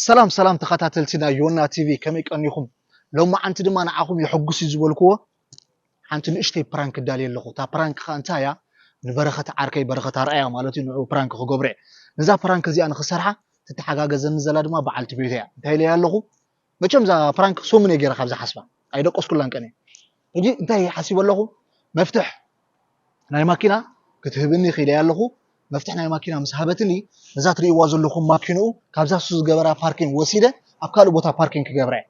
ሰላም ሰላም ተኸታተልቲ ናይ ዮና ቲቪ፣ ከመይ ቀኒኹም? ሎማዓንቲ ድማ ንዓኹም የሐጉስ እዩ ዝበልክዎ ሓንቲ ንእሽተይ ፕራንክ እዳልየ ኣለኹ። እታ ፕራንክ ኸኣ እንታይ እያ? ንበረኸት ዓርከይ፣ በረኸት ኣርኣያ ማለት እዩ፣ ንዕኡ ፕራንክ ክገብሮ እየ። ነዛ ፕራንክ እዚኣ ንኽሰርሓ ትተሓጋገዘኒ ዘላ ድማ በዓልቲ ቤተይ እያ። እንታይ ኢለያ ኣለኹ? መቸም እዛ ፕራንክ ሰሙን እየ ገይረ ካብ ዝሓስባ፣ ኣይደቀስኩላን ቀንየ። ሕጂ እንታይ ሓሲበ ኣለኹ? መፍትሕ ናይ ማኪና ክትህብኒ ኢለያ ኣለኹ። መፍትሕ ናይ ማኪና ምስ ሃበትኒ፣ ነዛ ትርእይዋ ዘለኹም ማኪንኡ ካብዛ እሱ ዝገበራ ፓርኪንግ ወሲደ ኣብ ካልእ ቦታ ፓርኪንግ ክገብራ እየ።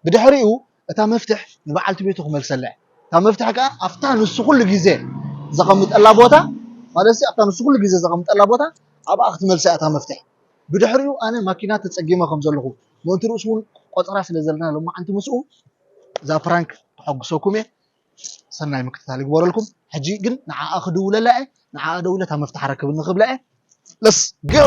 ብድሕሪኡ እታ መፍትሕ ንበዓልቲ ቤቱ ክመልሰላ እየ። እታ መፍትሕ ከኣ ኣብታ ንሱ ኩሉ ግዜ ዘቐምጠላ ቦታ፣ ማለት ኣብታ ንሱ ኩሉ ግዜ ዘቐምጠላ ቦታ ኣብኣ ክትመልሳ እያ እታ መፍትሕ። ብድሕሪኡ ኣነ ማኪና ተጸጊመ ከም ዘለኹ፣ ምእንቲ ርእሱ እውን ቆጸራ ስለ ዘለና ሎማዓንቲ ምስኡ እዛ ፕራንክ ከሐጉሰኩም እየ። ሰናይ ምክትታል ይግበረልኩም። ሕጂ ግን ንዓኣ ክድውለላ እየ። ንዓኣ ደዊለ እታ መፍትሕ ኣረክብኒ ክብላ እየ። Let's go!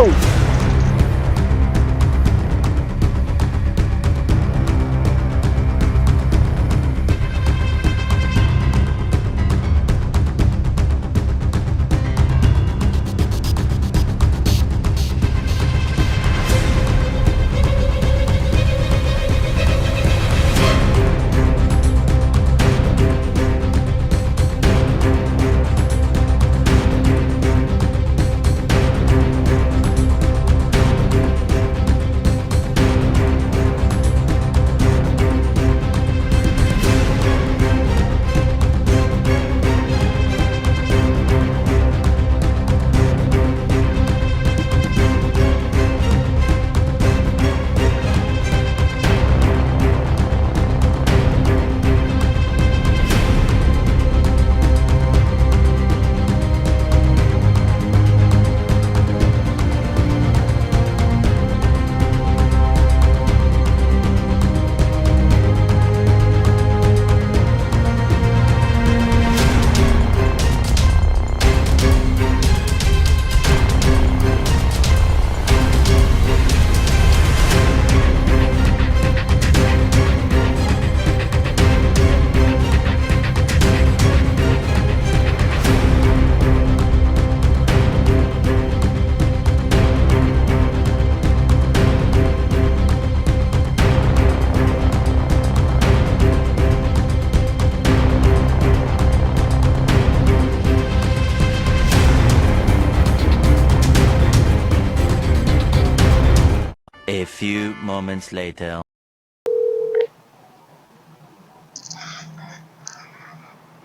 A few moments later.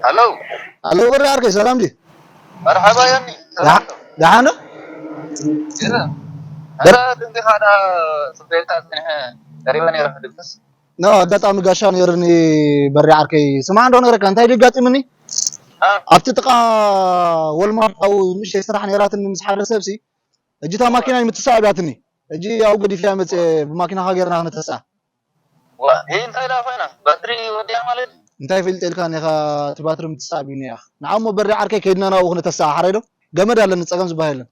ሄሎ። ሄሎ በሪ ዓርከይ፣ ሰላም ድዩ? መርሓባ ዮኒ። ደሓን ዶ? በር- ኣረ ድምፅኻ ደኣ ፅበየልካ ፅኒሐ ቀሪበ ነይረ ክድቅስ። ኖ፣ ኣጋጣሚ ጋሻ ነይርኒ በሪ ዓርከይ። ስማዕ እንዶ ነገረካ፣ እንታይ ድዩ ኣጋጢምኒ? አ? ኣብቲ ጥቓ ወልማርት ኣብኡ ንእሽተይ ስራሕ ነይራትኒ ምስ ሓደ ሰብሲ፣ ሕጂ እታ ማኪናይ ምትሳእ ኣብያትኒ። ሕጂ ኣብኡ ገዲፈያ መፅየ፣ ብማኪናኻ ጌርና ክነተስኣ። ዋ፣ ይህ እንታይ ደኣ ኮይና? ባትሪ ወዲኣ ማለት እዩ። እንታይ ፈልጠልካ ኒኻ እቲ ባትሪ ምትሳእ ኣቢኒ እያ። ንዓ እሞ በሪ ዓርከይ ከይድና ናብኡ ክነተስኣ ሓራይ ዶ? ገመድ ኣለኒ ጸገም ዝበሃል የለን።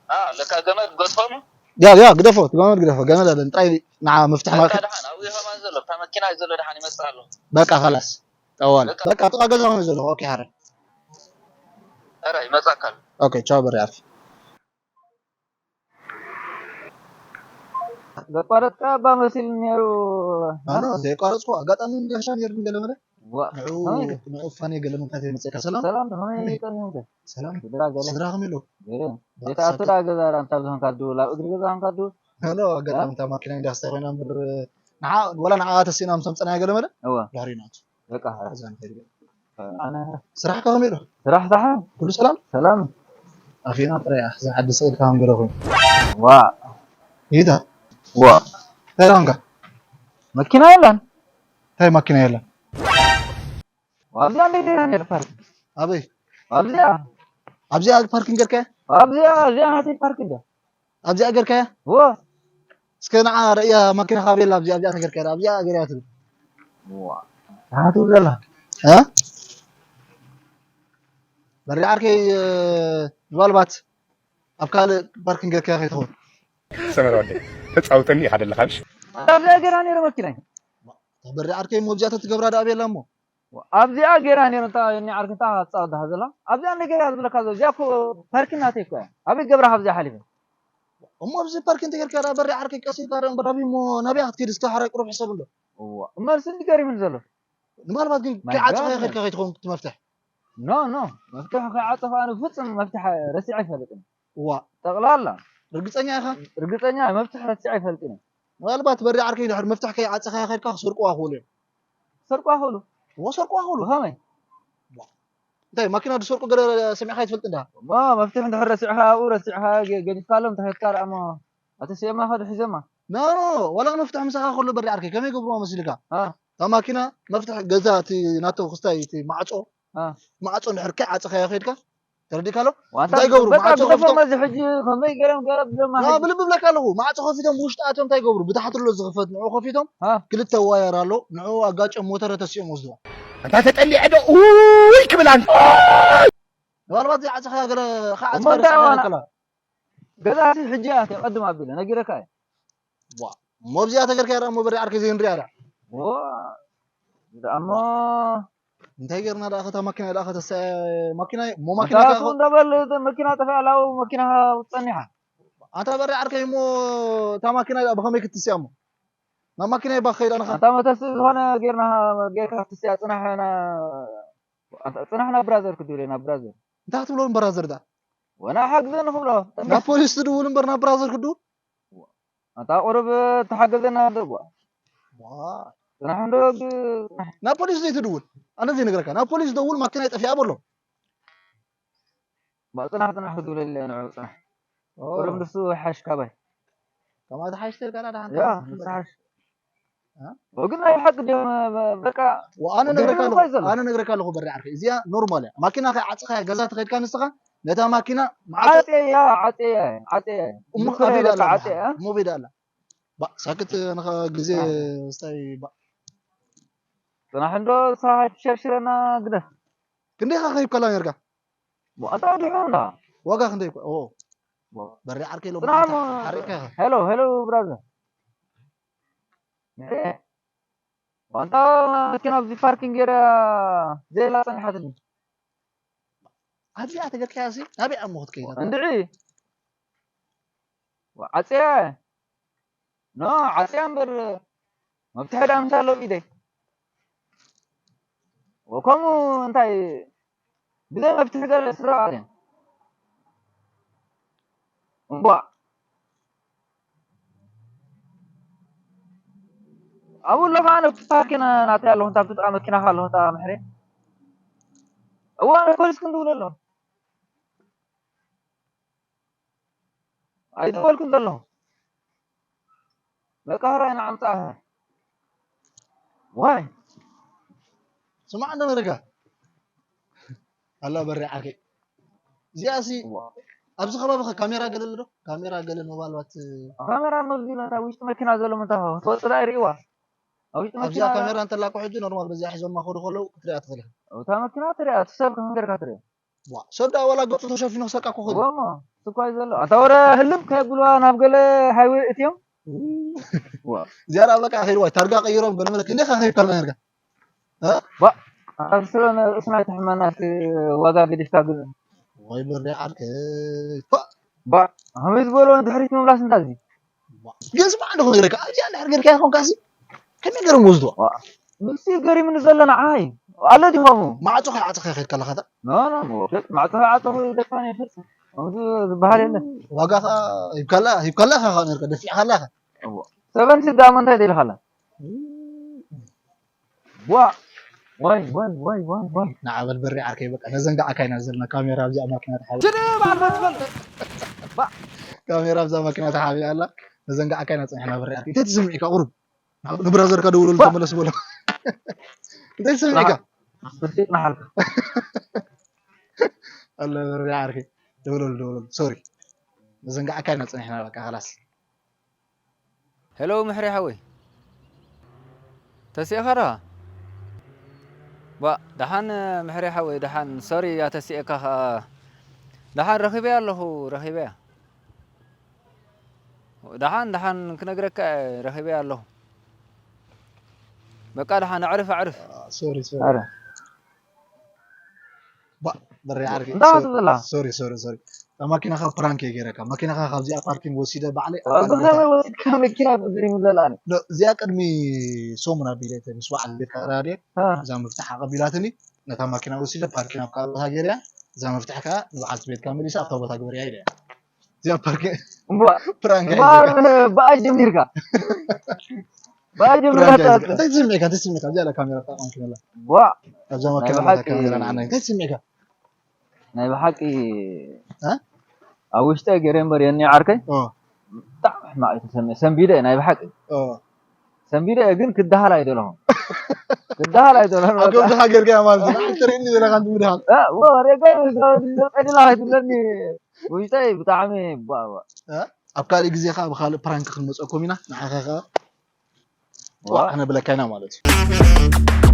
አ፣ ለካ ገመድ ገድፎ እሞ? ያ፣ ያ፣ ግደፎ፣ እቲ ገመድ ግደፎ፣ ገመድ ኣለኒ። ጥራይ ንዓ መፍትሕ በቃ ማኪ- ደሓን፣ ኣብኡ እዩ ከማን ዘሎ፣ እታ መኪና እዩ ዘሎ ደሓን ይመጽእ ኣሎ። በቃ ኸላስ። ጠዋል። በቃ። በቃ ጥቓ ገዛ ኾነ ዘሎ። ኦኬ፣ ሓረ። ኧረ ይመጻካ ኣሎ። ኦኬ፣ ቻው በሪ ዓርከይ። ዘቋረጽካ እባ መሲሉ ነይሩ። ኣነ ዘይቋረጽኩ ኣጋጣሚ ጋሻ ነይሩ ገለ መለ ዋ፣ ንዑ ከመይ ገ- ንዑ ፋኔ ገለ ምንታት የመጽእካ ሰላም ሰላም ከመይ ከመይ? ቀኒምከ? ሰላም ስድራ ገለ ስድራ ከመይ ኣለዉ? ገለ ዘይተኣቱ ዳ ገዛ ዳ እንታ ዝኾንካ ድውል ኣብ እግሪ ገዛ ኾንካ ድውል ኖ ኖ ኣጋጣሚ እታ ማኪና ኢንዳስታ ኮይና እምበር ንዓ ወላ ንዓ ተሲና ምስ ኣምጸናያ ገለ መለ እወ ድሕሪ ናቱ በቃ እዛ ንኸይድ ገለ ኣነ ስራሕ ከመይ ኣሎ? ስራሕ ደሓን ኩሉ ሰላም? ሰላም። ኣኺና ጥራይ እያ እዛ ዓዲ ስቕ ኢልካ ከም ገለ ኮይኑ። ዋ ይታ ዋ እንታይ ደኣ ኮንካ? መኪና የላን። እንታይ ማኪና የላን? ኣብዛ እንደ ገና ነይሩ ፓርክ። ኣበይ? ኣብዚኣ። ኣብዚኣ ፓርኪንግ ጌርካያ? ኣብዚኣ እዚኣ ናተይ ፓርክ እንደ ኣብዚኣ ገርካያ? እወ። እስከ ንዓ ረእያ ማኪና ካበይ ኣላ ኣብዚኣ ኣብዚኣ ተገርካያ ኣብዚኣ ገርያ ትብል። እዋ። ንዓ ትብል ዘላ። እ? በሪ ዓርከይ ምናልባት ኣብ ካልእ ፓርኪንግ ገርካያ ከይትኸውን። ሰመረ ወደይ ተጻውጠኒ ኢኻ ደለኻ ምሽ? ኣብዚኣ ገራ ነይረ መኪናይ። በሪ ዓርከይ እሞ ኣብዚኣ ተትገብራ ደኣ ኣበይ ኣላ እሞ? ኣብዚኣ ገይራ ነይሩ እንታ እኒ ዓርኪ እንታ ጻወታ ዘላ ኣብዚኣ እንደ ገይራ ዝብለካ ዘሎ እዚኣ እኮ ፓርኪ ናተይ እኮ እያ ኣበይ ገብራ ካብዚኣ ሓሊፈ እሞ ኣብዚ ፓርኪንግ ተገይርካ ዳ በሪ ዓርከይ ቀስ ኢልካ ዳ እምበር ናበይ እሞ ናበይ ክትከይድ እስከ ሓራይ ቁሩብ ሕሰብ ኣሎ። እዋ እመልስ እንዲ ገሪምን ዘሎ ምናልባት ግን My ከይዓፀኻ God, ከድካ ከይትኸውን እቲ መፍትሕ no no መፍትሕ ከይዓፀኻ ኣነ ፍፅም መፍትሕ ረሲዐ ኣይፈልጥን እዋ ጠቕላላ ርግፀኛ ኢኻ ርግፀኛ መፍትሕ ረሲዐ ኣይፈልጥን ምናልባት በሪ ዓርከይ ድሕር መፍትሕ ከይዓፀኻ ከድካ ክሰርቁዋ ክኽእሉ እዮም ሰርቋ ክእሉ እዎ ሰርቁዋ ክኽእሉ ብኸመይ እንታይ ማኪና ዝሰርቁ ገለ ሰሚዕካ ይትፈልጥ እንዳ እሞ መፍትሕ እንድሕር ረሲዕካ ኣብኡ ረሲዕካ ገ- ገዲፍካሎም ተኸድካ ደኣ እሞ ኣቲ ስየማ ከዱ ሒዘማ ኖ ዋላ መፍትሕ ምሳኻ ከሎ በሪ ዓርከይ ከመይ ገብርዋ መሲልካ አ፣ እታ ማኪና መፍትሕ ገዛ እቲ ናቶ ክስታይ እቲ ማዕፆ አ፣ ማዕፆ እንድሕር ከይዓፀኻዮ ከድካ ተረዲእካ ኣሎ ዋንታ እንታይ ይገብሩ በቃ ማዕፆ ግደፎም ከፊቶም እዚ ሕጂ ከመይ ገይሮም ገረብ ደማ ና ብልብ ብለካ ኣለኹ ማዕፆ ከፊቶም ብውሽጢ ኣትዮም እንታይ ይገብሩ ብታሕቲ ኣሎ ዝኽፈት ንዑ ከፊቶም አ፣ ክልተ ዋየር ኣሎ ንዑ ኣጋጭ ሞተረ ተሲኦም ወስድዋ ኣታ ተጠሊዐ ዶ ውይ ክብል ኣንተ ምናልባት ዘይዓፀኻ ገለ እሞ እንታይ ዋና- ከዓፅካ ገዛሲ ሕጂ እያ ተቐድም ኣቢለ ነጊረካ እየ ሞብዚኣ ተገርካ ዳ እሞ በሪ ዓርከይ ዘይንሪያ ዳ ኦ፣ እሞ እንታይ ገርና ዳ ከታ ማኪና ዳ ከተሳ ማኪና ሞ ማኪና መታወቱ እንዳበል መኪና ጠፊኣ ላው መኪና ጸኒሓ ኣንታ በሪ ዓርከይ እሞ እታ ማኪና ዳ ብኸመይ ክትስያ እሞ ናብ ማኪና ይባ ከይዳ ንኻ ኣንታ መተስ ዝኾነ ጌርና ጌርካ ክትስያ ጽናሕ ና ኣንታ ጽናሕ ናብ ብራዘር ክድውለ ናብ ብራዘር እንታይ ክትብሎ እምበር ኣዘር ዳ ወና ሓግዘ ንኽብሎ ናብ ፖሊስ ትድውል እምበር ናብ ብራዘር ክድውል ኣንታ ቁሩብ ተሓገዘና ኣለዎ ጽናሕ እንዶ ብ- ናብ ፖሊስ ዘይትድውል ኣነ ዘይነግረካ ናብ ፖሊስ ደውል ማኪና ይጠፊኣ በሎ ማ ጽናሕ ጽናሕ ክትብለለ ንዑ ጽናሕ ቁሩብ ንሱ ሓሽ ካባይ ከማት ሓሽ ተልካ ዳ ያ ንሱ ሓሽ ግን ናይ ሓቂ ድዮም በቃ ኣነ ነግረካ ገርም ኣለኹ እኮ እዩ ዘሎ። ኣነ ነግረካ ኣለኹ በሪ ዓርከይ እዚኣ ኖርማል እያ ማኪና ከይ ዓፅኻ ገዛ ተኸድካ ንስኻ ነታ ማኪና መዓፀ ዓፀያ ዓፀያ ዓፀያ እሞ ምክረ ኣበይ በቃ ዳላ ዓፀያ እሞ ኣበይ ዳላ ባ ሳክት ንኻ ግዜ ስታይ ባ ጽናሕ እንዶ ንሳ ኣይትሸርሽረና ግደፍ ክንደይ ኻ ከይብከላ ነርካ ዋታ ድሖ እንዳ ዋጋ ክንደይ እኮ ኦ በሪ ዓርከይ ሎ ጽናሕ እሞ- ሓሪቅካ ኢኻ ሄሎ ሄሎ ብራዘር ዋንታ መኪና ኣብዚ ፓርኪንግ ገይረ ዘይላ ጸኒሓትኒ ኣብዚኣ ተገርካያ ሲ ናበይ ኣሞ ክትከይዳ እንድዒ ዓፅያ ኖ ዓፅያ እምበር መብትሒ ዳ ምሳሎ ኢደይ ወከምኡ እንታይ ብዘይ መብትሒ ገለ ስራ ኣለ እምቧ ኣብኡ ኣለኻ ኣነ ፓርኪ ናተይ ኣለኹ እንታ ብጥቃ መኪናኻ ኣለኹ እንታ ምሕሬ እዋ ኣነ ፖሊስ ክንድውል ኣሎ ኣይደወልኩን ዘለኹ በቃ ሕራይ ንዓምፃ ዋይ ስማዕ እንዶ ነረጋ ኣላ በሪ ዓርከይ እዚኣ ሲ ኣብዚ ከባቢ ኸ ካሜራ ገለ ኣሎ ዶ ካሜራ ገለ ምባልባት ካሜራ መብዚና እታ ውሽጢ መኪና ዘሎ ምንታ ክትወፅእ ዳ ይርእዋ ኣብ ውሽጢ ኣብዚኣ መኪና ካሜራ እንተላ ክሕጂ ኖርማል በዚኣ ሒዞማ ክኸዱ ከለዉ ክትሪኣ ትኽእል ኢኻ እታ መኪና ትሪኣ እቲ ሰብ ከም ገርካ ትሪኦ ዋ፣ ሰብ ደኣ ዋላ ገፁ ተሸፊኑ ክሰርቃ ክኸዱ እሞ ስኳይ ዘሎ ኣታ ወረ ህልም ከየብልዋ ናብ ገለ ሃይወይ እትዮም እዚኣ ደኣ በቃ ከይድዋ ታርጋ ቀይሮም ገለ መለ ክንደይ ካ ከይብካልና ነርጋ ኣብ ስለ ርእስና ተሕመና ዋጋ ገዲፍካ ግዝ ወይ በሪ ዓርከይ ባ ከመይ ዝበሎ ድሕሪት ምምላስ እንታይ እዚ ግን ስማዕ እንደኹ ነግረካ ኣብዚኣ እንድሕር ገርካ ይኾንካ ሲ ከመይ ገርም ወስድዋ ንሱ ገሪምኒ ዘሎ ንዓይ ኣሎ ዲኾሙ ማዕፆ ከይዓፅኻ ከይድካ ኣለኻ ኖ ኖ ማዕፆ ከይዓፀኹ ደፋን ይፈፅ ከምዚ ዝበሃል የለ ዋጋ ኸዓ ሂብካላ ሂብካላ ኢኻ ነርካ ደፊዕካላ ኢኻ ሰበን ስዳሞ እንታይ ደልኻላ ዋ ዋይ ዋይ ዋይ ዋይ ዋይ ንዓበል በሪ ዓርከይ በቃ ነዘንጋዓካ ኢና ዘለና ካሜራ ኣብዚኣ ማኪና ተሓቢ ስድብ ኣልፈትፈል ካሜራ ኣብዛ ማኪና ተሓቢኣ ኣላ ነዘንጋዓካ ኢና ፀኒሕና በሪ ዓርከይ እንታይ ትስምዒካ ቁሩብ ንብራዘርካ ደውለሉ ተመለስ በሎ እንታይ ትስምዒካ ስርሲጥ ንሓልካ ኣለ በሪ ዓርከይ ደውለሉ ደውለሉ ሶሪ ነዘንጋዓካ ኢና ፀኒሕና በቃ ከላስ ሄሎ ምሕሬ ሓወይ ተሲእኻ ዶ ባ ደሓን ምሕሬ ሓወይ ደሓን ሶሪ እያ ተሲእካ ኸዓ ደሓን ረኺበያ ኣለኹ ረኺበያ ደሓን ደሓን ክነግረካ እየ ረኺበያ ኣለኹ በቃ ደሓን ኣዕርፍ ኣዕርፍ ሶሪ ሶሪ ኣረ ባ በሪ ዓርከይ እንታይ ትብላ ሶሪ ሶሪ ሶሪ እታ ማኪናኻ ፕራንክ እየ ገይረካ። ማኪናኻ ካብዚኣ ፓርኪንግ ወሲደ ባዕለይ ኣብ ብኸመይ ወሲድካ መኪና ብግሪም ዘለኣኒ እዚኣ ቅድሚ ሰሙን ኣቢለ እተ ምስ በዓል ቤትካ ራድዮ እዛ መፍትሕ ኣቐቢላትኒ። ነታ ማኪና ወሲደ ፓርኪንግ ኣብ ካልእ ቦታ ገይረያ። እዛ መፍትሕ ከዓ ንበዓልቲ ቤትካ መሊሳ ኣብታ ቦታ ግበርያ ኢለያ። እዚኣ ፓርኪንግ ፕራንክ እያ። ብኣ ጀሚርካ ብኣ ጀሚርካ ፕራንክ እያ። እንታይ ትስምዕካ? እንታይ ትስምዕካ? እዚኣ ካሜራ ተጠቐምክላ። ዋ ኣብዛ ማኪና ካሜራ ንዓና እንታይ ትስምዕካ? ናይ ብሓቂ ኣብ ውሽጠ ገይረ እምበር የኒ ዓርከይ ብጣዕሚ ሕማቕ እዩ ተሰሚዐ። ሰንቢደ ናይ ብሓቂ ሰንቢደ ግን ክደሃል ኣይደለኹም ክደሃል ኣይደለኹም። ኣብ ከምዚ ሃገር ገያ ማለት እዩ። ንዓይ ተርእየኒ ዘለኻ እንዲ ምድሃል። እ፣ ወ-፣ ወሬ ገ-፣ ገ-፣ ገ-፣ ቀሊላ ኣይትብለኒ። ውሽጠይ ብጣዕሚ ቧ-፣ ቧ። እ? ኣብ ካልእ ግዜ ኸዓ ብኻልእ ፕራንክ ክንመፀኩም ኢና። ንዓኻ ኸዓ ዋ። ዋ ክነብለካ ኢና ማለት እዩ።